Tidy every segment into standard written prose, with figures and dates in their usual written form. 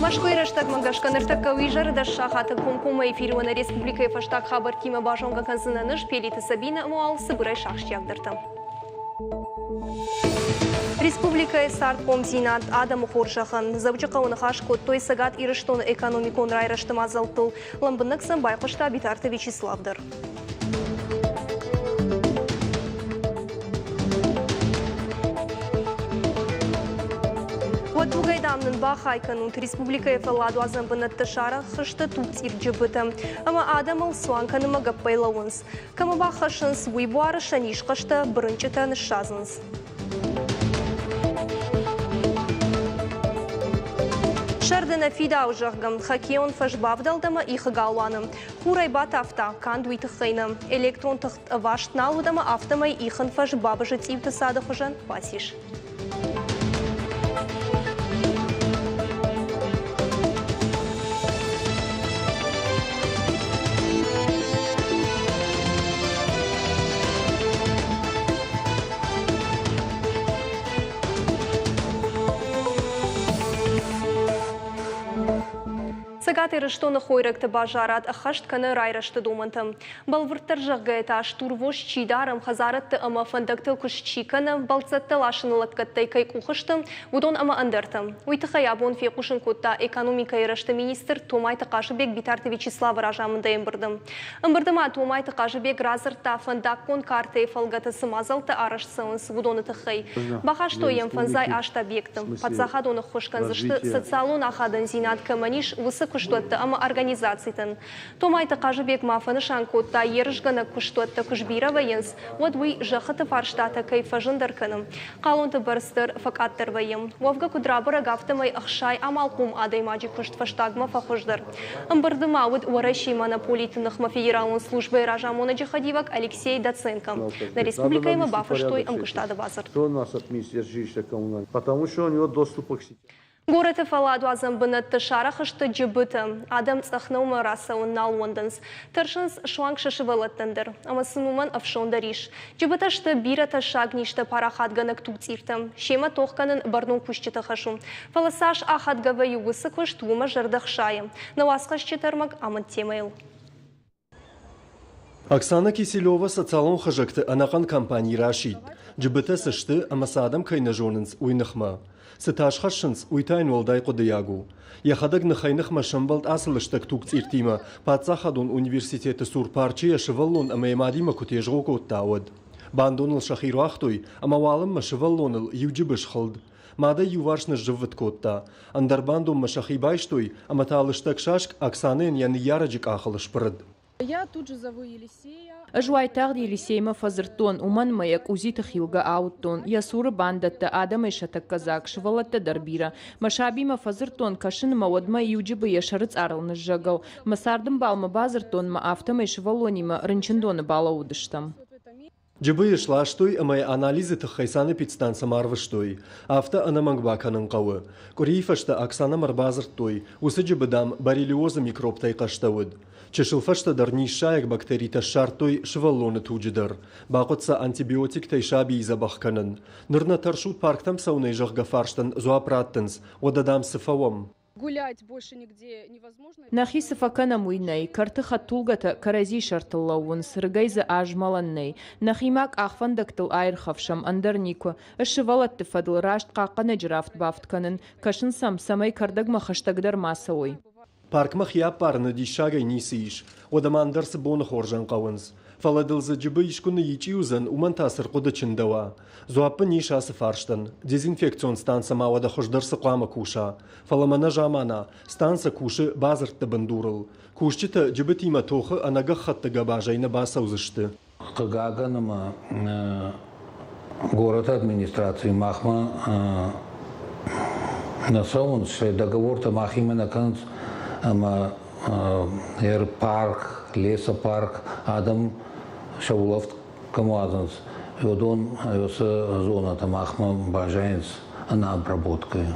Мӕскуыйы рӕстӕгмӕ гӕсгӕ ныртӕккӕ уизӕры дӕс сахаты комкоммӕ эфиры уӕ нӕ республикӕйы фӕстаг хабӕрттимӕ базонгӕ кӕндзынӕн ӕз Пелиты Сабинӕ ӕмӕ уал цыбырӕй сахсджиагдӕртӕ. Республикӕйы цардхъомдзинад адӕмы хорзӕхӕн. Дзӕуджыхъӕуы ныхас кодтой Цӕгат Ирыстоны экономикон райрӕзты мадзӕлттыл. Лӕмбынӕг сӕм байхъуыста Битарты Вячеслав дӕр. Уӕ тугӕй, дам, нын бахай кӕнут. Республикӕйы фӕлладуадзӕн бынӕтты сарӕх сты тугцъир джыбытӕ. Ӕмӕ адӕмыл цуан кӕнынмӕ гӕппӕй лӕууынц. Кӕмӕ баххӕссынц, уый буары сӕ низхъӕстӕ бырынчъытӕ ныссадзынц. Сӕрды нӕ фидауы, зӕгъгӕ, хоккейон фӕз бавдӕлд ӕмӕ ихы галуаны. Хур ӕй батавта, канд уый тыххӕй нӕ. Электрон тых ӕваст нал уыд ӕмӕ афтӕмӕй ихын фӕз бабызы цъиуты цады хуызӕн бацис. Цӕгат Ирыстоны хойрӕгты базарад ӕххӕст кӕны райрӕзты домӕнтӕ. Бӕлвырддӕр зӕгъгӕйӕ та, стурвос чи дарӕм, хӕдзарӕдты ӕмӕ фӕндӕгтыл куыст чи кӕны, бӕлццӕттӕ ласыны лӕггӕдтӕй кӕй къухы сты, уыдон ӕмӕ ӕндӕртӕ. Уый тыххӕй абон фехъусын кодта экономикӕйы рӕзты министр Томайты Хъазыбег Битарты Вячеславы разамындӕй ӕмбырды. Ӕмбырды ма Томайты Хъазыбег радзырдта, фӕндаггон картӕйы фӕлгӕты цы мадзӕлттӕ арӕзт цӕуынц, уыдоны тыххӕй. Бахастой йӕм 58 объекты. Паддзахадон ӕххуыс кӕндзысты, социалон ахадындзинад кӕмӕн ис, уыцы куыстуӕттӕ ӕмӕ организацитӕн. Томайты Хъазыбег ма фӕнысан кодта, ерысгӕнӕг куыстуӕттӕ куы сбирӕ вӕййынц, уӕд уый зӕххыты фарстатӕ кӕй фӕзындӕр кӕны. Хъалонты бӕрц дӕр фӕкъаддӕр вӕййы. Уӕвгӕ куыд рабӕрӕг, афтӕмӕй 60 амалхъом адӕймаджы куыст фӕстагмӕ фӕхуыздӕр. Ӕмбырды ма уыд Уӕрӕсейы монополиты ныхмӕ федералон службӕйы разамонӕджы хӕдивӕг Алексей Доценко. Нӕ республикӕимӕ бафыстой ӕмгуыстады бадзырд. Потому что у него доступа к сети. Горӕты фӕлладуадзӕн бынӕтты сарӕх сты джыбытӕ. Адӕм цъӕх нӕумӕ рацӕуын нал уӕндынц. Тӕрсынц суанг сӕ сывӕллӕттӕн дӕр. Ӕмӕ сын уымӕн ӕфсон дӕр ис. Джыбытӕ сты бирӕ тӕссаг низтӕ парахатгӕнӕг тугцъиртӕ. Семӕ тох кӕнын бӕрнон кусджыты хӕс у. Фӕлӕ цас ахадгӕ вӕййы уыцы куыст, уымӕ зӕрдӕ хсайы. Нӕ уацхӕсджыты ӕрмӕг амынд темӕйыл. Оксана Киселева социалон хызӕгты ӕнӕхъӕн кампани расидт, джыбытӕ цы сты ӕмӕ сӕ адӕм кӕй нӕ зонынц, уый ныхмӕ. Цы тас хӕссынц, уый та йын уӕлдай хъуыдыйаг у. Йӕхӕдӕг ныхӕй-ныхмӕ сӕмбӕлд ацы лыстӕг тугцъиртимӕ, паддзахадон университеты цур парчы йӕ сывӕллон ӕмӕ йӕ мадимӕ куы тезгъо кодта, уӕд. Бандоныл сӕхи руагътой, ӕмӕ уалынмӕ сывӕллоныл иу джыбы схылд. Мад ӕй иуварс ныззыввытт кодта. Ӕндӕр бандонмӕ сӕхи байстой, ӕмӕ та лыстӕг саск Оксанӕйӕн йӕ ныййарӕджы къахыл сбырыд. Я тут же зову Елисея. Ӕз уайтагъд Елисеймӕ фӕдзырдтон, уымӕн мӕ йӕ къудзиты хилгӕ ауыдтон, йӕ цуры бандӕттӕ, адӕмӕй сӕ тӕккӕ дзаг, сывӕллӕттӕ дӕр бирӕ. Мӕ сабимӕ фӕдзырдтон, кӕсын ӕмӕ уӕдмӕ иу джыбы йӕ сӕры цъарыл ныззӕгӕл. Мӕ цардӕмбалмӕ бадзырдтон мӕ афтӕмӕй сывӕллонимӕ рынчындоны балӕууыдыстӕм. Джыбыйы сластой ӕмӕ йӕ анализы тыххӕй санэпидстанцӕмӕ арвыстой. Афтӕ ӕнӕмӕнг бакӕнын хъӕуы. Къуырийы фӕстӕ Оксанӕмӕ ӕрбадзырдтой, уыцы джыбы, дам, боррелиозы микробтӕй хъӕстӕ уыд. Чысыл фӕстӕдӕр низсайӕг бактеритӕ ссардтой сывӕллоны туджы дӕр. Бахъуыд сӕ антибиотиктӕй сабийы дзӕбӕх кӕнын. Ныр нӕ тӕрсут парктӕм цӕуынӕй зӕгъгӕ фарстӕн дзуапп раттынц, уӕдӕ, дам, цы фӕуӕм? Гулять больше нигде невозможно. Нӕхи цы фӕкӕнӕм, уый нӕй. Кӕрты хӕдтулгӕтӕ кӕрӕдзи сӕртыл лӕууынц, рыгӕй дзы азмӕлӕн нӕй. Нӕхимӕ къахвӕндӕгтыл аирхӕфсӕм, ӕндӕр никуы. Ӕз сывӕллӕтты фӕдыл раст хъахъхъӕнӕджы рафт-бафт кӕнын, кӕсын сӕм, цӕмӕй кӕрдӕгмӕ хӕстӕгдӕр ма цӕуой. Паркмӕ хиӕппарыны диссагӕй ницы ис. Уӕдӕ ма ӕндӕр цы боны хорзӕн хъӕуынц. Фӕлӕ дыл дзы джыбы искуы ныйичъи уыдзӕн, уымӕн та цы рхъуыды чындӕуа? Дзуапп ын ис ацы фарстӕн. Дезинфекцион станцӕ ма уӕдӕ хуыздӕр цы хъуамӕ куса? Фӕлӕ мӕнӕ замана, станцӕ кусы бадзырдты бындурыл. Кусджытӕ джыбытимӕ тохы ӕнӕгӕххӕтты гӕбазӕй нӕ бацӕудзысты. Хъыгагӕн ӕмӕ горӕты администраци махмӕ нӕ цӕуынц, сӕ договортӕ махимӕ нӕ кӕнынц ӕмӕ парк, лесопарк адӕм сӕ улӕфт кӕм уадзынц, уыдон уыцы зонӕтӕ махмӕ баззайынц ӕнӕ обработкӕйы.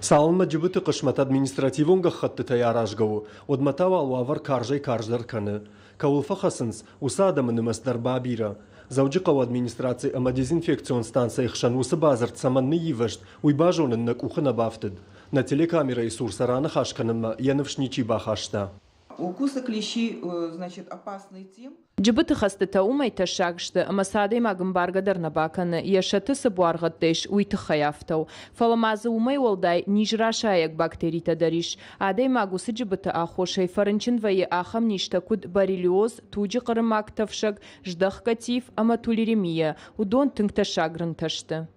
Цалынмӕ Джыбыты хъысмӕт административон гӕххӕттытӕй аразгӕ у, уӕдмӕ та уал уавӕр карзӕй-карздӕр кӕны. Кӕуыл фӕхӕцынц, уыцы адӕмы нымӕц дӕр бабирӕ. Дзӕуджыхъӕуы администраци ӕмӕ дезинфекцион станцӕйы хсӕн уыцы бадзырд цӕмӕн ныйивӕзт, уый базонын нӕ къухы нӕ бафтыд. Нӕ телекамерӕйы цур сӕ раныхас кӕнынмӕ йӕ ныфс ничи бахаста. Укусы клещи, значит, опасны тем. Джыбыты хӕстытӕ уымӕй тӕссаг сты, ӕмӕ сӕ адӕймаг ӕмбаргӕ дӕр нӕ бакӕны, йӕ сӕты цы буаргъӕдтӕ ис, уый тыххӕй афтӕ у. Фӕлӕ ма дзы уымӕй уӕлдай низрасайӕг бактеритӕ дӕр ис. Адӕймаг уыцы джыбыты аххосӕй фӕрынчын вӕййы ахӕм низтӕ, куыд боррелиоз, туджы хъырымаг тӕфсӕг, здӕхгӕ тиф ӕмӕ тулеремия. Уыдон тынг тӕссаг рынтӕ сты.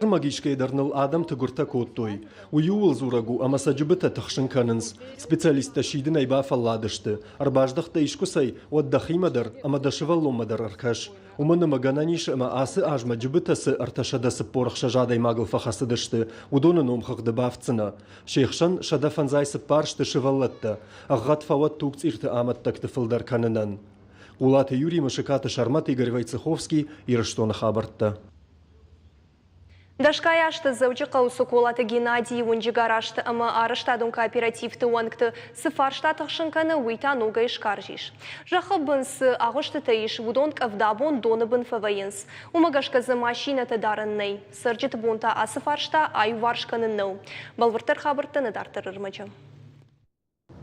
Ӕрмӕг искӕй дӕр ныл адӕм тыгуыртӕ кодтой. Уый ууыл дзурӕг у, ӕмӕ сӕ джыбытӕ тыхсын кӕнынц. Специалисттӕ сидынӕй бафӕлладысты. Ӕрбаздӕхтӕ искуыцӕй, уӕд дӕхимӕ дӕр ӕмӕ дӕ сывӕллонмӕ дӕр ӕркӕс. Уымӕн ӕмӕ гӕнӕн ис ӕмӕ ацы азмӕ джыбытӕ цы 346 адӕймагыл фӕхӕцыдысты, уыдоны номхыгъды бафтдзынӕ. Се хсӕн 154 сты сывӕллӕттӕ. Ӕгъгъӕд фӕуӕд тугцъирты амӕттӕгты фылдӕр кӕнынӕн. Хъулаты Юрий, Мысыкаты Сӕрмӕт, Игорь Войцеховский, Ирыстоны хабӕрттӕ. Дӕсгай азты Дзӕуджыхъӕуы Цоколаты Геннадийы уынджы гаражты ӕмӕ арӕзтадон кооперативты уӕнгты цы фарста тыхсын кӕны, уый та ногӕй скарз ис. Зӕххы бын цы агъуыстытӕ ис, уыдон къӕвдабон доны бын фӕвӕййынц. Уымӕ гӕсгӕ дзы машинӕтӕ дарӕн нӕй. Цӕрджыты бон та ацы фарста аиуварс кӕнын нӕу. Бӕлвырддӕр хабӕрттӕ нӕ дарддӕр ӕрмӕджы.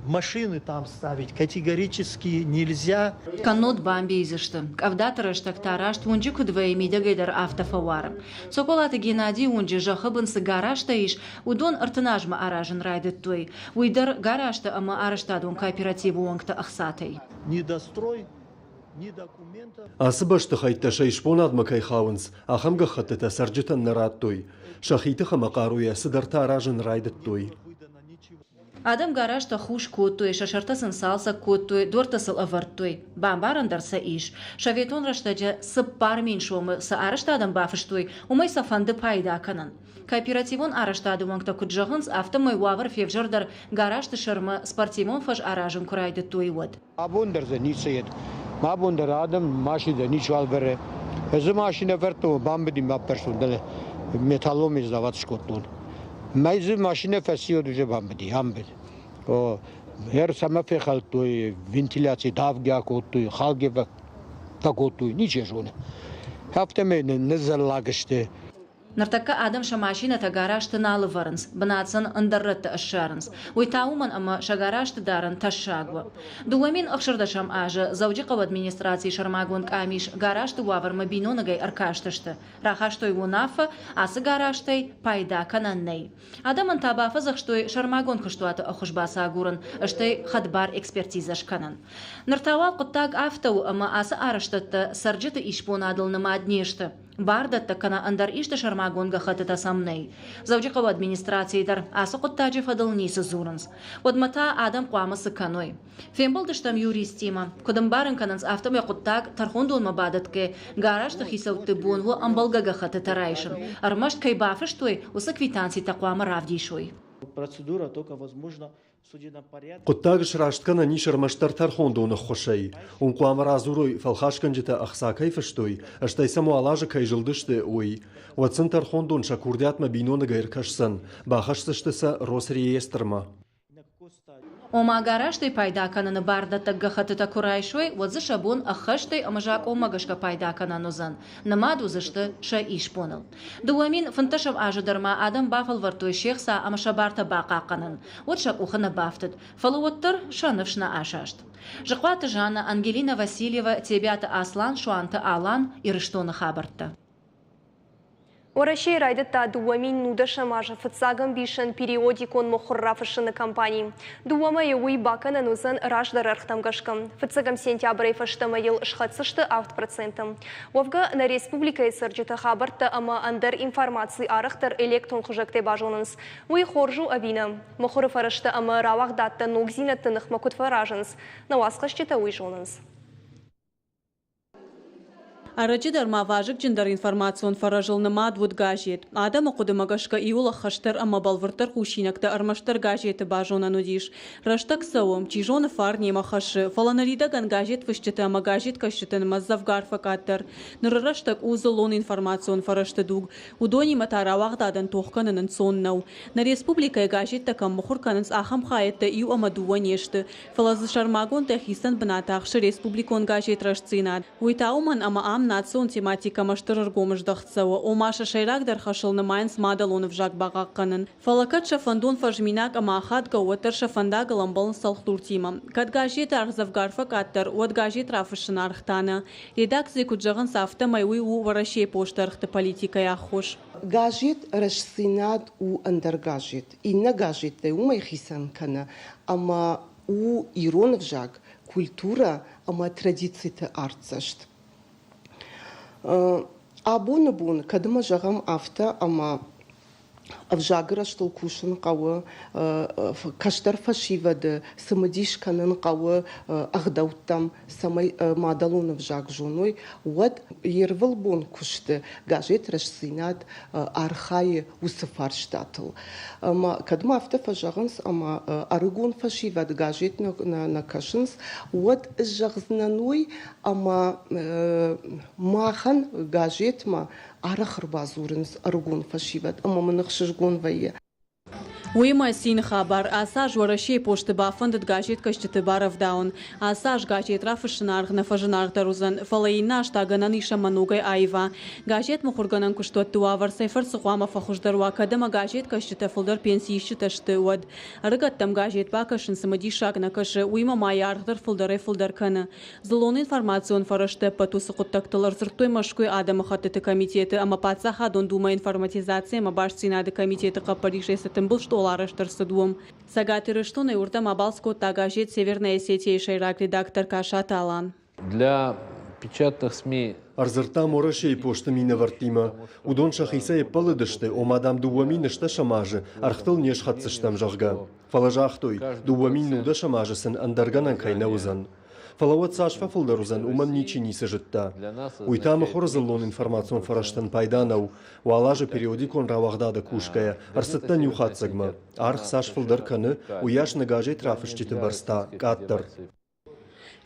Машины там ставить категорически нельзя. Кӕннод бамбийдзысты. Къӕвдаты рӕстӕг та раст уынджы куыд вӕййы, мидӕгӕй дӕр афтӕ фӕуары. Цоколаты Геннадийы уынджы зӕххы бын цы гаражтӕ ис, уыдон 30 азмӕ аразын райдыдтой. Уый дӕр гаражты ӕмӕ арӕзтадон кооперативы уӕнгты ӕхцатӕй. Недострой, ни документов. Ацы бӕстыхӕйттӕ сӕ исбонадмӕ кӕй хауынц, ахӕм гӕххӕттытӕ цӕрджытӕн нӕ радтой. Сӕхи тых ӕмӕ хъаруйӕ цыдӕртӕ аразын райдыдтой. Адӕм гаражтӕ хус кодтой, сӕ сӕртӕ сын цалцӕг кодтой, дуӕрттӕ сыл ӕвӕрдтой. Бамбарӕн дӕр сӕ ис. Советон рӕстӕджы 4000 сомы цы арӕзтадӕн бафыстой, уымӕй сӕ фӕнды пайда кӕнын. Кооперативон арӕзтады уӕнгтӕ куыд зӕгъынц, афтӕмӕй уавӕр февзӕрдӕр гаражты сӕрмӕ спортивон фӕз аразын куы райдыдтой, уӕд. Абон дӕр дзы ницы ед. Абон дӕр адӕм машинӕ ничуал бӕры. Ӕз машинӕ вӕрдтон, бамбыди ма аппӕрстон, дӕлӕ металломе завод скодтон. Мӕй дзы машинӕ фӕци, уӕд уже бамбыди, амбыд. О, ӕр цӕмӕ фехӕлдтой, вентиляци давгӕ кодтой, халгӕ фӕкодтой, ничи зоны. Афтӕмӕй ныззӕллаг сты. Ныртӕккӕ адӕм сӕ машинӕтӕ гаражты нал ӕвӕрынц, бынат сын ӕндӕр рӕтты ссарынц. Уый та уымӕн, ӕмӕ сӕ гаражты дарын тӕссаг у. 2016 азы Дзӕуджыхъӕуы администрацийы сӕрмагонд къамис гаражты уавӕрмӕ биноныгӕй ӕркастысты. Рахастой уынаффӕ, ацы гаражтӕй пайда кӕнӕн нӕй. Адӕмӕн та бафӕдзӕхстой сӕрмагонд куыстуаты ӕххуыс бацагурын, стӕй хӕдбар экспертизӕ скӕнын. Ныр та уал хъуыддаг афтӕ у, ӕмӕ ацы арӕзтӕдтӕ цӕрджыты исбонадыл нымад не сты. Бардӕттӕг кӕнӕ ӕндӕр исты сӕрмагонд гӕххӕттытӕ сӕм нӕй. Дзӕуджыхъӕуы администрацийы дӕр ацы хъуыддаджы фӕдыл ницы дзурынц. Уӕдмӕ та адӕм хъуамӕ цы кӕной? Фембӕлдыстӕм юристтимӕ. Куыд ӕмбарын кӕнынц, афтӕмӕй хъуыддаг тӕрхондонмӕ бадӕтгӕ гаражты хицӕутты бон у ӕмбӕлгӕ гӕххӕттытӕ райсын. Ӕрмӕст кӕй бафыстой, уыцы квитанцитӕ хъуамӕ равдисой. Процедура только возможна Хъуыддаг сраст кӕнӕн ис ӕрмӕстдӕр тӕрхондоны ххуысӕй. Уым хъуамӕ радзурой, фӕлхасгӕнджытӕ ӕхца кӕй фыстой, стӕй сӕм уал азы кӕй зылдысты, уый. Уӕд сын тӕрхондон сӕ курдиатмӕ биноныгӕй ӕркӕсдзӕн, бахӕсдзысты сӕ Росреестрмӕ. Ома гаражтӕй пайда кӕныны бардӕттӕг гӕххӕттытӕ куы райсой, уӕд дзы сӕ бон ӕххӕстӕй ӕмӕ закъонмӕ гӕсгӕ пайда кӕнӕн уыдзӕн. Нымад уыдзысты сӕ исбоныл. 2015 азы дӕр ма адӕм бафӕлвӕрдтой се хца ӕмӕ сӕ бартӕ бахъахъхъӕнын. Уӕд сӕ къухы нӕ бафтыд, фӕлӕ уӕддӕр сӕ ныфс нӕ асаст. Зыхъуаты Жанна, Ангелина Васильева, Тебиаты Аслан, Суанты Алан, Ирыстоны хабӕрттӕ. Уӕрӕсейы райдыдта 2019 азы фыццаг ӕмбисӕн периодикон мыхуыр рафыссыны кампани. Дыууӕ мӕйы уый бакӕнӕн уыдзӕн раздӕры ӕргътӕм гӕсгӕ. Фыццӕгӕм сентябрӕй фӕстӕмӕ йыл схӕцдзысты 7%. Уӕвгӕ, нӕ республикӕйы цӕрджытӕ хабӕрттӕ ӕмӕ ӕндӕр информаци арӕхдӕр электрон хызӕгтӕй базонынц. Уый хорз у ӕви нӕ? Мыхуыры фӕрӕзтӕ ӕмӕ рауагъдадтӕ ногдзинӕдты ныхмӕ куыд фӕразынц, нӕ уацхӕсджытӕ уый зонынц. Ӕрӕджы дӕр ма вазыгджындӕр информацион фӕрӕзыл нымад уыд газет. Адӕмы хъуыдымӕ гӕсгӕ иуыл ӕххӕстдӕр ӕмӕ бӕлвырддӕр хъусинӕгтӕ ӕрмӕстдӕр газеты базонӕн уыдис. Рӕстӕг цӕуы, чи зоны, фарн немӕ хӕссы, фӕлӕ ныридӕгӕн газетфысджыты ӕмӕ газеткӕсджыты нымӕц дзӕвгар фӕкъаддӕр. Ныры рӕстӕг у дзыллон информацион фӕрӕзты дуг. Уыдонимӕ та рауагъдадӕн тох кӕнын ӕнцон нӕу. Нӕ республикӕйы газеттӕ кӕм мыхуыр кӕнынц, ахӕм хайӕдтӕ иу ӕмӕ дыууӕ не сты. Фӕлӕ дзы сӕрмагондӕй хицӕн бынат ахсы республикон газет «Рӕстдзинад». Уый та уымӕн, ӕмӕ ам национ тематикӕмӕ стыр ӕргом здӕхт цӕуы, ома сӕ сӕйрагдӕр хӕсыл нымайынц мадӕлон ӕвзаг бахъахъхъӕнын. Фӕлӕ кӕд сӕ фӕндон фӕзминаг ӕмӕ ахадгӕ у, уӕддӕр сӕ фӕндагыл ӕмбӕлынц цӕлхдуртимӕ. Кӕд газеты аргъ дзӕвгар фӕкъаддӕр, уӕд газет рафыссыны аргъ та нӕ. Редакцийы куыд зӕгъынц, афтӕмӕй уый у Уӕрӕсейы посты ӕргъты политикӕйы аххос. Газет Рӕстдзинад у ӕндӕр газет. Иннӕ газеттӕй уымӕй хицӕн кӕны, ӕмӕ у ирон ӕвзаг, культурӕ ӕмӕ традициты артдзӕст. Абоны бон, кӕд ма зӕгъӕм афтӕ, ӕмӕ ӕвзагы рӕзтыл кусын хъӕуы, кӕстӕр фӕсивӕды цымыдис кӕнын хъӕуы ӕгъдӕуттӕм, цӕмӕй мадӕлон ӕвзаг зоной, уӕд йе рвылбон куысты газет Рӕстдзинад архайы уыцы фарстатыл. Ӕмӕ кӕд ма афтӕ фӕзӕгъынц, ӕмӕ ӕрыгон фӕсивӕд газет нӕ кӕсынц, уӕд ӕз зӕгъдзынӕн уый, ӕмӕ махӕн газетмӕ арӕх ӕрбадзурынц ӕрыгон фӕсивӕд ӕмӕ мын ӕхсызгон вӕййы. Уыимӕ цины хабар, ацы аз Уӕрӕсейы посты бафӕндыд газеткӕсджыты барӕвдауын. Ацы аз газет рафыссыны аргъ нӕ фӕзынаргъдӕр уыдзӕн, фӕлӕ иннӕ аз та гӕнӕн ис ӕмӕ ногӕй аива. Газет мыхуыргӕнӕн куыстуӕтты уавӕр цӕй фӕрцы хъуамӕ фӕхуыздӕр уа, кӕд ӕмӕ газеткӕсджытӕ фылдӕр пенсиисджытӕ сты, уӕд. Ӕрыгӕттӕм газет бакӕсын цымыдисаг нӕ кӕсы, уыимӕ ма йӕ аргъ дӕр фылдӕрӕй-фылдӕр кӕны. Дзыллон-информацион фӕрӕзты ӕппӕт уыцы хъуыддӕгтыл ӕрдзырдтой Мӕскуыйы адӕмыхӕттыты комитеты ӕмӕ Паддзахадон Думӕйы информатизаци ӕмӕ бастдзинады комитеты хъӕппӕрисӕй цы тымбыл стъол арӕзт ӕрцыд, уым. Цӕгат Ирыстонӕй уырдӕм абалц кодта газет «Северная Осетия-йы сӕйраг редактор Касаты Алан. Для печатных СМИ Ӕрдзырдтам Уӕрӕсейы посты минӕвӕрттимӕ. Уыдон сӕхицӕй ӕппӕлыдысты, ома, дам, 2010 азы ӕргътыл не схӕцдзыстӕм, зӕгъгӕ. Фӕлӕ загътой, 2019 азы сын ӕндӕр гӕнӕн кӕй нӕ уыдзӕн. Фӕлӕ уӕд цас фӕфылдӕр уыдзӕн, уымӕн ничи ницы зыдта. Уый та мыхуыры дзыллон информацион фӕрӕзтӕн пайда нӕу. Уал азы периодикон рауагъдады кусгӕйӕ, ӕрцыдтӕн иу хатдзӕгмӕ. Аргъ цас фылдӕр кӕны, уыйас нӕ газет рафысджыты бӕрц та къаддӕр.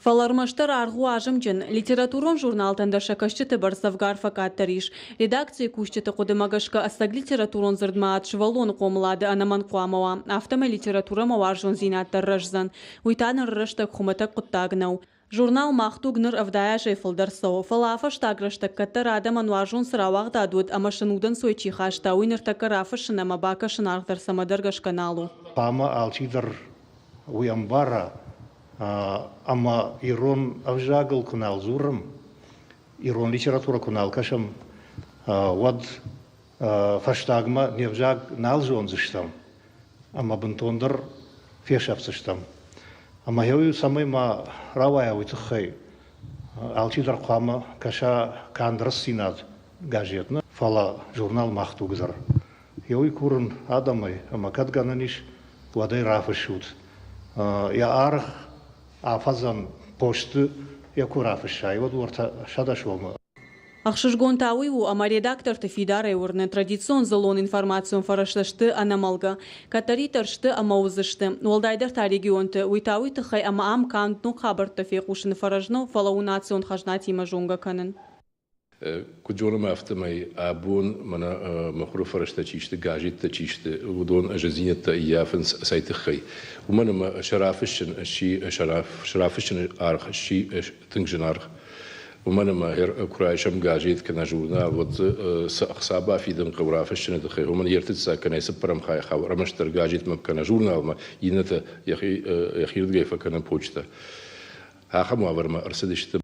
Фӕлӕ ӕрмӕстдӕр аргъ у азымджын. Литературон журналтӕн дӕр сӕ кӕсджыты бӕрц дзӕвгар фӕкъаддӕр ис. Редакцийы кусджыты хъуыдымӕ гӕсгӕ, ӕцӕг литературон дзырдмӕ ад сывӕллоны хъомылады ӕнӕмӕнг хъуамӕ уа, афтӕмӕй литературӕмӕ уарзондзинад дӕр рӕздзӕн. Уый та ныры рӕстӕг хуымӕтӕг хъуыддаг нӕу. Журнал «Мах дуг» ныр 70 азӕй фылдӕр цӕуы, фӕлӕ а-фӕстаг рӕстӕг кӕддӕр адӕмӕн уарзон цы рауагъдад уыд ӕмӕ сын удӕнцой чи хаста, уый ныртӕккӕ рафыссын ӕмӕ бакӕсын аргъ дӕр цӕмӕдӕр гӕсгӕ нал у. Хъуамӕ алчидӕр уый ӕмбара, ӕмӕ ирон ӕвзагыл куы нал дзурӕм, ирон литературӕ куы нал кӕсӕм, уӕд фӕстагмӕ не взаг нал зондзыстӕм ӕмӕ бынтондӕр фесӕфдзыстӕм. Ӕмӕ еу цӕмӕй ма рауайа, уый тыххӕй алчидӕр хъуамӕ кӕса канд Рӕстдзинад газет нӕ, фӕлӕ журнал Мах дуг дӕр. Еуи курын адӕмӕй, ӕмӕ кӕд гӕнӕн ис, уӕд ӕй рафыссут. Йӕ аргъ афӕдзӕн посты йӕ куы рафыссай, уӕд уӕртӕ 100 сомы. Ӕхсызгон та уый у, ӕмӕ редакторты фидарӕй уырны, традицион дзыллон информацион фӕрӕзтӕ сты ӕнӕмӕлгӕ. Кӕддӕриддӕр сты ӕмӕ уыдзысты. Уӕлдайдӕр та регионты. Уый та уый тыххӕй, ӕмӕ ам канд ног хабӕрттӕ фехъусыны фӕрӕз нӕу, фӕлӕ у национ хӕзнатимӕ зонгӕ кӕнын. Куыд зонӕм, афтӕмӕй абон мӕнӕ мыхуыры фӕрӕзтӕ чи сты, газеттӕ чи сты, уыдон зындзинӕдтӕ ӕййафынц цӕй тыххӕй. Уымӕн ӕмӕ сӕ рафыссын сси, сӕ рафыссыны аргъ сси тынг зынаргъ. Уымӕн ӕмӕ куы райсӕм газет кӕнӕ журнал, уӕд дзы цы ӕхца бафидын хъӕуы рафыссыны тыххӕй, уымӕн йе ртыццаг кӕнӕ цыппӕрӕм хай хауы ӕрмӕстдӕр газетмӕ кӕнӕ журналмӕ, иннӕтӕ йӕхирдыгӕй фӕкӕны почтӕ. Ахӕм уавӕрмӕ ӕрцыдысты.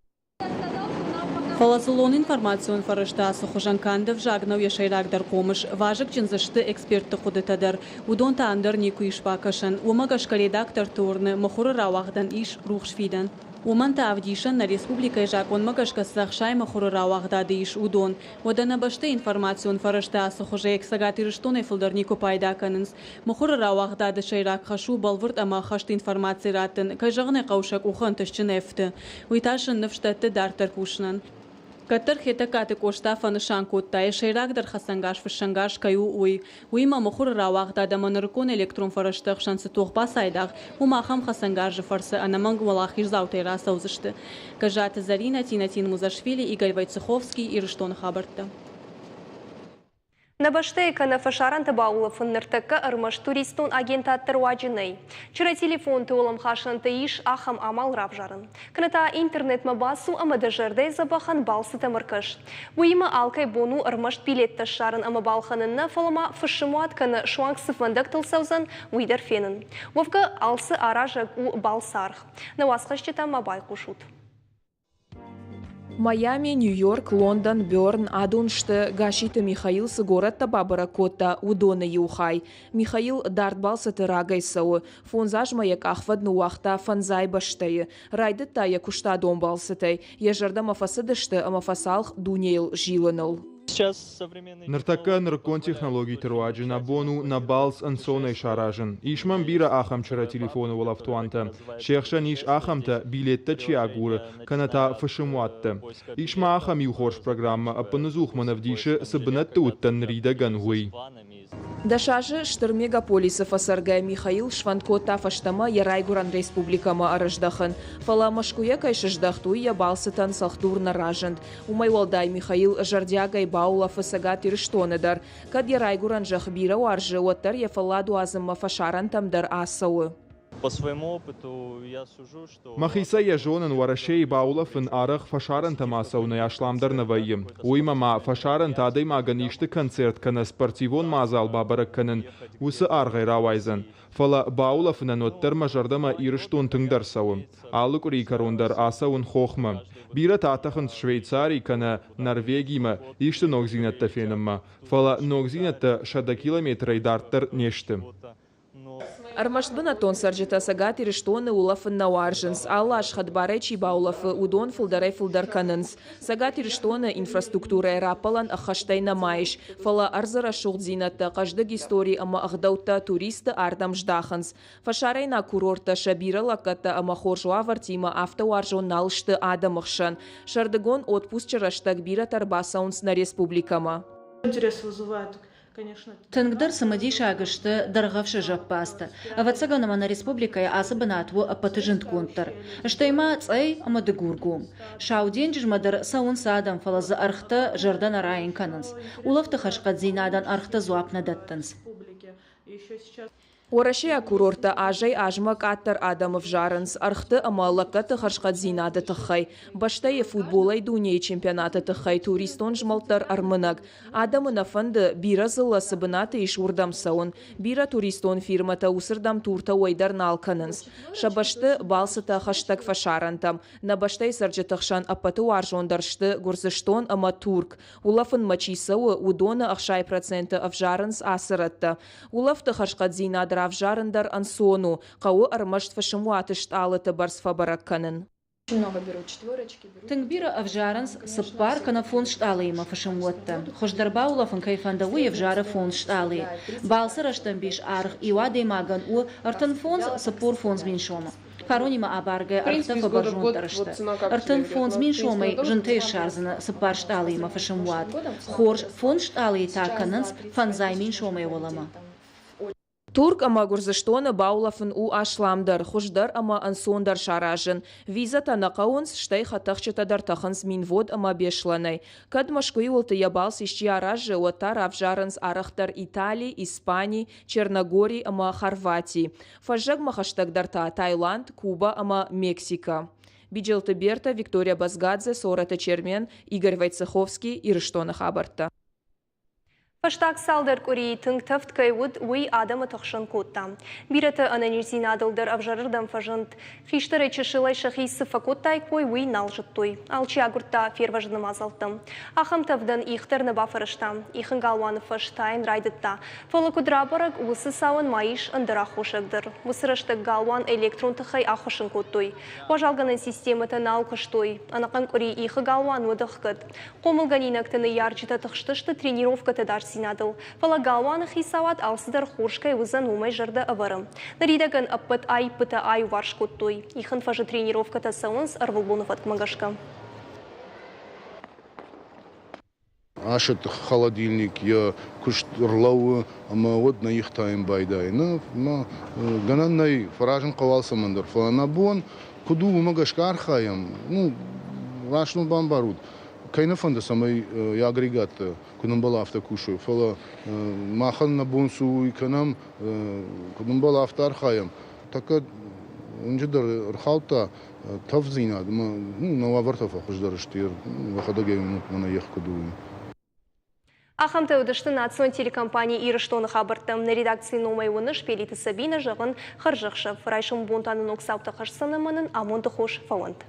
Фӕлӕ дзыллон информацион фӕрӕзтӕ ацы хуызӕн канд ӕвзаг нӕу йӕ сӕйрагдӕр хъомыс. Вазыгджын дзы сты экспертты хъуыдытӕ дӕр. Уыдон та ӕндӕр никуы ис бакӕсӕн. Уымӕ гӕсгӕ редакторты уырны, мыхуыры рауагъдӕн ис рухс фидӕн. Уымӕн та ӕвдисӕн нӕ республикӕйы закъонмӕ гӕсгӕ цы 60 мыхуыры рауагъдады ис, уыдон. Уӕдӕ нӕ бӕстӕйы информацион фӕрӕзтӕ ацы хуызӕй Цӕгат Ирыстонӕй фылдӕр никуы пайда кӕнынц. Мыхуыры рауагъдады сӕйраг хӕс у бӕлвырд ӕмӕ ӕххӕст информаци раттын, кӕй зӕгъын ӕй хъӕуы, сӕ къухы ӕнтыстджын ӕфты. Уый та сын ныфс дӕтты дарддӕр кусынӕн. Кӕддӕр Хетӕгкаты Къоста фӕнысан кодта, йӕ сӕйрагдӕр хӕцӕнгарз фыссӕнгарз кӕй у, уый. Уыимӕ мыхуыры рауагъдад ӕмӕ нырыккон электрон фӕрӕзты ӕхсӕн цы тох бацайдагъ, уым ахӕм хӕцӕнгарзы фӕрцы ӕнӕмӕнг уӕлахиздзаутӕй рацӕудзысты. Гӕззаты Зӕринӕ, Тинатин Музашвили, Игорь Войцеховский, Ирыстоны хабӕрттӕ. Нӕ Нӕ бӕстӕйы кӕнӕ фӕсарӕнты баулӕфын ныртӕккӕ ӕрмӕст туристон агентадты руаджы нӕй. Чырӕ телефонты уӕлӕмхасӕнты ис ахӕм амал равзарын. Кӕнӕ та интернетмӕ бацу ӕмӕ дӕ зӕрдӕйы дзӕбӕхӕн балцытӕм ӕркӕс. Уыимӕ алкӕй бон у ӕрмӕст билеттӕ ссарын ӕмӕ балхӕнын нӕ, фӕлӕ ма фысымуат кӕнӕ суанг цы фӕндӕгтыл цӕудзӕн, уый дӕр фенын. Уӕвгӕ, алцы аразӕг у балцаргъ. Нӕ уацхӕсджытӕм ма байхъусут. Майами, Нью-Йорк, Лондон, Бёрн адон сты, Гасситы Михаил цы горӕттӕ бабӕрӕг кодта, уыдоны иу хай. Михаил дард балцыты рагӕй цӕуы. Фондз азмӕ йӕ къахвӕд ныууагъта фӕндзай бӕстӕйы. Райдыдта йӕ куыстадон балцытӕй. Йӕ зӕрдӕмӕ фӕцыдысты ӕмӕ фӕцалх дунейыл зилыныл. Ныртӕккӕ нырыккон технологиты руаджы нӕ бон у нӕ балц ӕнцонӕй саразын. Ис мӕм бирӕ ахӕм чырӕ телефоны уӕлӕфтуантӕ. Се хсӕн ис ахӕмтӕ, билеттӕ чи агуры, кӕнӕ та фысымуӕтты. Ис ма ахӕм иу хорз программӕ, ӕппыныдзух мын ӕвдисы, цы бынӕтты уыдтӕн ныридӕгӕн, уый. Дӕс азы стыр мегаполисы фӕцӕргӕ Михаил сфӕнд кодта фӕстӕмӕ йӕ райгуырӕн республикӕмӕ ӕрыздӕхын. Фӕлӕ Мӕскуыйӕ кӕй сыздӕхт, уый йӕ балцытӕн цӕлхдур нӕ разынд. Уымӕй уӕлдай Михаил зӕрдиагӕй баулӕфы Цӕгат Ирыстоны дӕр. Кӕд йӕ райгуырӕн зӕхх бирӕ уарзы, уӕддӕр йӕ фӕллад уадзынмӕ фӕсарӕнтӕм дӕр ацӕуы. Мӕхицӕй йӕ зонын, Уӕрӕсейы баулӕфын арӕх фӕсарӕнтӕм ацӕуынӕй асламдӕр нӕ вӕййы. Уыимӕ ма фӕсарӕнты адӕймагӕн исты концерт кӕнӕ спортивон мадзал бабӕрӕг кӕнын уыцы аргъӕй рауайдзӕн. Фӕлӕ баулӕфынӕн уӕддӕр мӕ зӕрдӕмӕ Ирыстон тынгдӕр цӕуы. Алы къуырийы кӕрон дӕр ацӕуын хохмӕ. Бирӕтӕ атӕхынц Швейцари кӕнӕ Норвегимӕ исты ногдзинӕдтӕ фенынмӕ, фӕлӕ ногдзинӕдтӕ 100 километрӕй дарддӕр не сты. Ӕрмӕст бынӕттон цӕрджытӕ Цӕгат Ирыстоны улӕфын нӕ уарзынц. Алы аз хӕдбарӕй чи баулӕфы, уыдон фылдӕрӕй-фылдӕр кӕнынц. Цӕгат Ирыстоны инфраструктурӕйы раппӕлӕн ӕххӕстӕй нӕма ис, фӕлӕ ӕрдзы рӕсугъддзинӕдтӕ, хъӕздыг истори ӕмӕ ӕгъдӕуттӕ туристты ардӕм здахынц. Фӕсарӕйнаг курорттӕ сӕ бирӕ лӕггӕдтӕ ӕмӕ хорз уавӕртимӕ афтӕ уарзон нал сты адӕмы хсӕн. Сӕрдыгон отпусчы рӕстӕг бирӕтӕ ӕрбацӕуынц нӕ республикӕмӕ. Интерес вызывает Тынгдӕр цымыдисаг сты Дӕргъӕвсы зӕппадзтӕ. Ӕвӕццӕгӕн ӕмӕ нӕ республикӕйы ацы бынат у ӕппӕты зындгонддӕр. Стӕй ма Цъӕй ӕмӕ Дыгургом. Сау денджызмӕ дӕр цӕуынц адӕм, фӕлӕ дзы ӕргътӕ зӕрдӕ нӕ райын кӕнынц. Улӕфты хӕрзхъӕддзинадӕн ӕргътӕ дзуапп нӕ дӕттынц. Уӕрӕсейаг курорттӕ азӕй-азмӕ къаддӕр адӕм ӕвзарынц ӕргъты ӕмӕ лӕггӕдты хӕрзхъӕддзинады тыххӕй. Бӕстӕйы футболӕй дунейы чемпионаты тыххӕй туристон змӕлд дӕр ӕрмынӕг. Адӕмы нӕ фӕнды, бирӕ дзыллӕ цы бынаты ис, уырдӕм цӕуын. Бирӕ туристон фирмӕтӕ уыцырдӕм туртӕ уӕй дӕр нал кӕнынц. Сӕ бӕсты, балцытӕ хӕстӕг фӕсарӕнтӕм. Нӕ бӕстӕйы цӕрджыты хсӕн ӕппӕты уарзондӕр сты Гуырдзыстон ӕмӕ Турк. Улӕфынмӕ чи цӕуы, уыдоны 60% ӕвзарынц ацы рӕттӕ. Улӕфты хӕрзхъӕддзинад равзарын дӕр ӕнцон у, хъӕуы ӕрмӕст фысымуаты стъалыты бӕрц фӕбӕрӕг кӕнын. Тынг бирӕ ӕвзарынц цыппар кӕнӕ фондз стъалыимӕ фысымуӕттӕ. Хуыздӕр баулӕфын кӕй фӕнды, уый ӕвзары фондз стъалыйы. Балцы рӕстӕмбис аргъ иу адӕймагӕн у 35, 45 мин сомы. Фаронимӕ абаргӕ ӕргътӕ фӕбӕрзонддӕр сты. 35 мин сомӕй зынтӕй ссардзынӕ цыппар стъалыимӕ фысымуат. Хорз фондз стъалыйы та кӕнынц фӕндзай мин сомӕй уӕлӕмӕ. Турк ӕмӕ Гуырдзыстоны баулӕфын у асламдӕр, хуыздӕр ӕмӕ ӕнцондӕр саразын. Визӕтӕ нӕ хъӕуынц, стӕй хӕдтӕхджытӕ дӕр тӕхынц Минвод ӕмӕ Беслӕнӕй. Кӕд Мӕскуыйы уылты йӕ балц исчи аразы, уӕд та равзарынц арӕхдӕр Итали, Испани, Черногори ӕмӕ Хорвати. Фӕззӕгмӕ хӕстӕгдӕр та Таиланд, Куба ӕмӕ Мексикӕ. Биджелты Берта, Виктория Базгадзе, Сороты Чермен, Игорь Войцеховский, Ирыстоны хабӕрттӕ. Фӕстаг цалдӕр къуырийы тынг тӕвд кӕй уыд, уый адӕмы тыхсын кодта. Бирӕты ӕнӕниздзинадыл дӕр ӕвзӕрырдӕм фӕзынд. Хистӕрӕй чысылӕй сӕхи цы фӕкодтаиккой, уый нал зыдтой. Алчи агуырдта фервӕзыны мадзӕлттӕ. Ахӕм тӕвдӕн их дӕр нӕ бафӕрӕзта. Ихын галуаны фӕз тайын райдыдта. Фӕлӕ куыд рабӕрӕг, уыцы цауӕн ма ис ӕндӕр аххосаг дӕр. Уыцы рӕстӕг галуан электрон тыхӕй ахуыссын кодтой. Уазалгӕнӕн системӕтӕ нал куыстой. Ӕнӕхъӕн къуыри ихы галуан уыд ӕхгӕд. Хъомылгӕнинӕгты ныййарджытӕ тыхстысты тренировкӕты дарддзинадыл. Фӕлӕ галуаны хицауад алцыдӕр хорз кӕй уыдзӕн, уымӕй зӕрдӕ ӕвӕры. Ныридӕгӕн ӕппӕт аиппытӕ аиуварс кодтой. Ихын фӕзы тренировкӕтӕ цӕуынц ӕрвылбоны фӕткмӕ гӕсгӕ. Асӕтты холодильник йӕ куыст ӕрлӕууы ӕмӕ уӕд нӕ их тайын байдайы. Нӕ, гӕнӕн нӕй, фӕразын хъӕуы алцӕмӕн дӕр, фӕлӕ нӕ бон куыд у, уымӕ гӕсгӕ архайӕм. Ну, раст мын бамбарут, Кӕй нӕ фӕнды, цӕмӕй йӕ агрегаттӕ куыд ӕмбӕлы, афтӕ кусой, фӕлӕ махӕн нӕ бон цы у, уый кӕнӕм, куыд ӕмбӕлы, афтӕ архайӕм. Тӕккӕ уынджы дӕр ӕрхаудта тӕвддзинад ӕмӕ нӕ уавӕртӕ фӕхуыздӕр сты, уӕхӕдӕг ӕй уынут, мӕнӕ йӕх куыд у, уый. Ахӕмтӕ уыдысты национ телекомпани Ирыстоны хабӕрттӕ. Нӕ редакцийы номӕй уыныс Пелиты Сабинӕ, зӕгъын, хӕрзӕхсӕв. Райсомы бон та нын ног цаутӕ хӕсдзӕн ӕмӕ нын амонды хос фӕуӕнт.